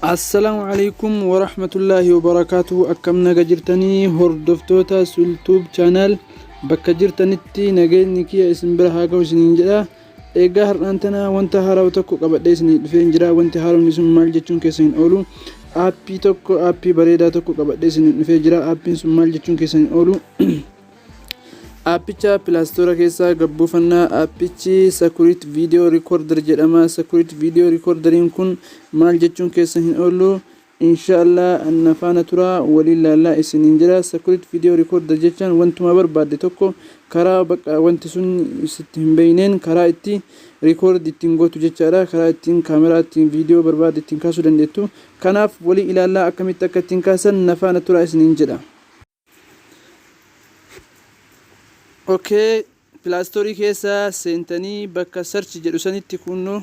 Assalaamu alaikum warahmatullaahi wabarakaatuhu. Akkam naga jirtanii, hordoftoota Sultuub channel? Bakka jirtanitti nageenyi kiyya isin bira haa ga'u isiniin jedha. Egaa har'aan tana wanta haarawaa tokko qabadhee isinii dhufeen jira. Wanti haaromni sun maal jechuun keessa hin oolu. Aappii tokko, aappii bareedaa tokko qabadhee isinii dhufee jira. Aappiin sun maal jechuun keessa hin oolu. Aappicha Play Store keessaa gabbuufannaa. Aappichi Security Video Recorder jedhama. Security Video Recorderiin kun maal jechuun keessa hin oolu. Inshaallah na faana tura, waliin laallaa isiniin jira. Security Video Recorder jechaan wantuma barbaadde tokko karaa bakka wanti sun sitti hin beeyneen karaa itti record ittiin gootu jechaadha. Karaa ittiin kaameraa ittiin viidiyoo barbaadde ittiin kaasuu dandeettu. Kanaaf walii ilaallaa, akkamitti akka ittiin kaasan na faana tura isiniin jedha. Okay, Play Store keessa seentanii bakka search jedhu sanitti kunnoo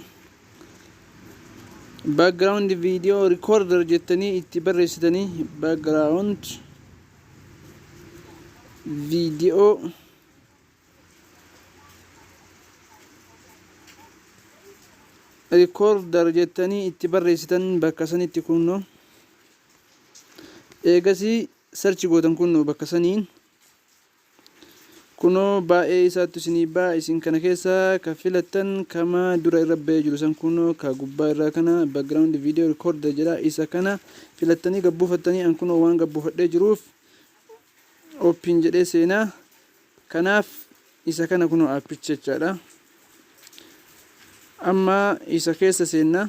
background video recorder jettanii itti barreessitanii, background video recorder jettanii itti barreessitan bakka sanitti kunnoo. Eegasii search gootan. Kunnoo bakka saniin kunoo baay'ee isaatti isinii ba'a. Isin kana keessa ka filattan kama dura irra ba'ee jiru san, kunoo ka gubbaa irraa kana, background video recorder jedha. Isa kana filattanii gabbuufattanii. An kunoo waan gabbuufadhee jiruuf open jedhee seenaa. Kanaaf isa kana kunoo aappicha jechaadha. Amma isa keessa seennaa.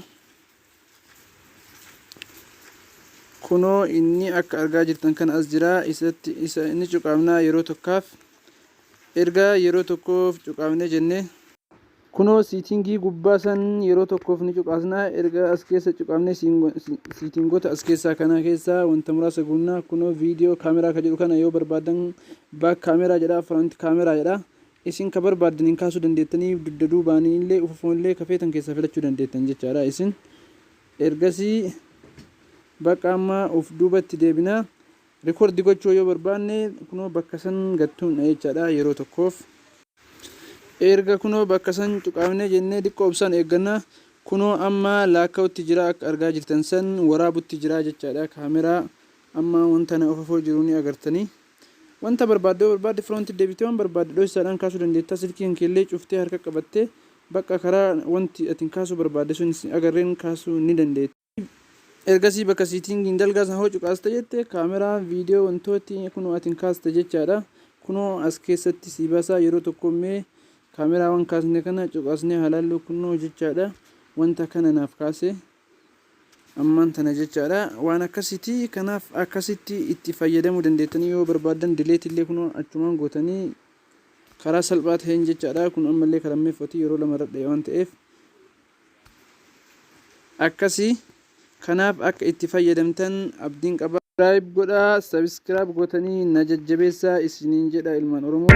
Kunoo inni akka argaa jirtan kana as jira. Isatti isa inni cuqaafnaa yeroo tokkaaf. Erga yeroo tokkoof cuqaafne jenne, kunoo settingii gubbaa san yeroo tokkoof ni cuqaasnaa. Erga as keessa cuqaafne, settingoota as keessaa kana keessaa wanta muraasa guunnaa. Kunoo video camera ka jedhu kana yoo barbaadan back camera jedha, front camera jedha. Isin ka barbaaddaniin kaasuu dandeettanii, dugda duubaanii illee, ufufoon illee, kafeetan keessaa filachuu dandeettan jechaadha. Isin ergasii bakka amma uf duubatti deebinaa. Record gochuu yoo barbaanne, kunoo bakka san gattuun jechaadha yeroo tokkoof. Erga kunoo bakka san cuqaafnee jennee, xiqqoo obsaan eeggannaa. Kunoo amma laakka'utti jira. Akka argaa jirtan san waraabutti jira jechaadha kaameraa. Amma wanta na ofafoo jiru ni agartanii. Wanta barbaadde yoo barbaadde front deebitee, waan barbaadde dho'isaadhaan kaasuu dandeetta. Silkiin keellee cuftee harka qabattee bakka karaa wanti atiin kaasuu barbaadde sun agarreen kaasuu ni dandeetta. Ergasii bakka settingiin dalgaa sana hoo cuqaaste jette, kaameraa viidiyoo wantooti kunoo atiin kaaste jechaadha. Kunoo as keessatti si baasaa. Yeroo tokko mee kaameraawwan kaasne kana cuqaasnee halaallu. Kunoo jechaadha, wanta kana naaf kaase ammaan tana jechaadha. Waan akkasiiti. Kanaaf akkasitti itti fayyadamuu dandeettanii. Yoo barbaaddan delete illee kunoo achumaan gootanii karaa salphaa ta'een jechaadha. Kun ammallee karammeeffati yeroo lama irra waan ta'eef akkasii. Kanaaf akka itti fayyadamtan abdiin qaba. Subscribe godhaa, subscribe gootanii na jajjabeessaa isiniin jedha, ilmaan Oromoo.